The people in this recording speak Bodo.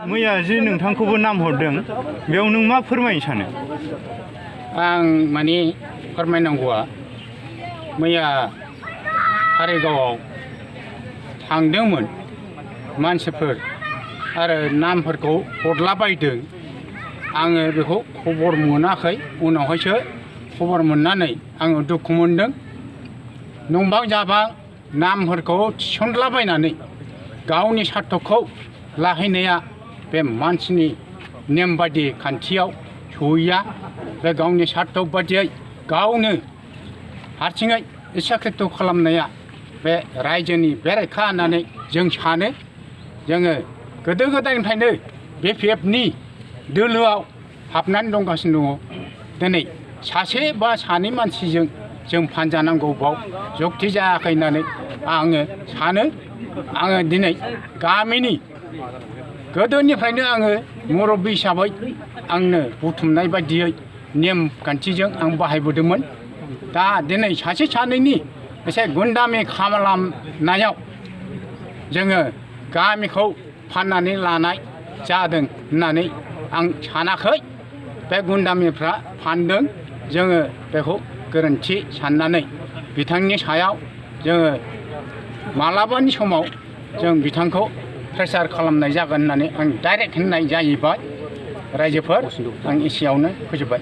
मैया जे नोंथांखौबो नाम हरदों बेयाव नों मा फोरमायनो सानो? आं माने फोरमायनांगौआ मैया कारिगावआव थांदोंमोन मानसिफोर आरो नामफोरखौ हरलाबायदों आङो बेखौ खबर मोनाखै उनावहायसो खबर मोननानै आङो दुखु मोनदों नंबां जाबां नामफोरखौ थिसनलाबायनानै गावनि सार्थखौ लाहैनाया बे मानसिनि नेम बायदि खान्थियाव सहैया बे गावनि सार्थ बायदियै गावनो हारसिङै इस्साकृत खालामनाया बे रायजोनि बेरेखा होननानै जों सानो जोङो गोदो गोदायनिफ्रायनो BPFनि दोलोआव हाबनानै दंगासिनो दङ दिनै सासे बा सानै मानसिजों जों फानजानांगौ बाव जुक्ति जायाखै होननानै आङो सानो आङो दिनै गामिनि गोदोनिफ्रायनो आङो मुरब्बी हिसाबै आंनो बुथुमनाय बायदियै नेम खान्थिजों आं बाहायबोदोंमोन दा दिनै सासे सानैनि एसे गुन्दामि खालामनायाव जोङो गामिखौ फाननानै लानाय जादों होननानै आं सानाखै बे गुन्दामिफ्रा फानदों जोङो बेखौ गोरोन्थि साननानै बिथांनि सायाव जोङो मालाबानि समाव जों बिथांखौ प्रेसार खालामनाय जागोन होननानै आं डाइरेक्ट होननाय जाहैबाय रायजोफोर आं एसेयावनो फोजोबबाय।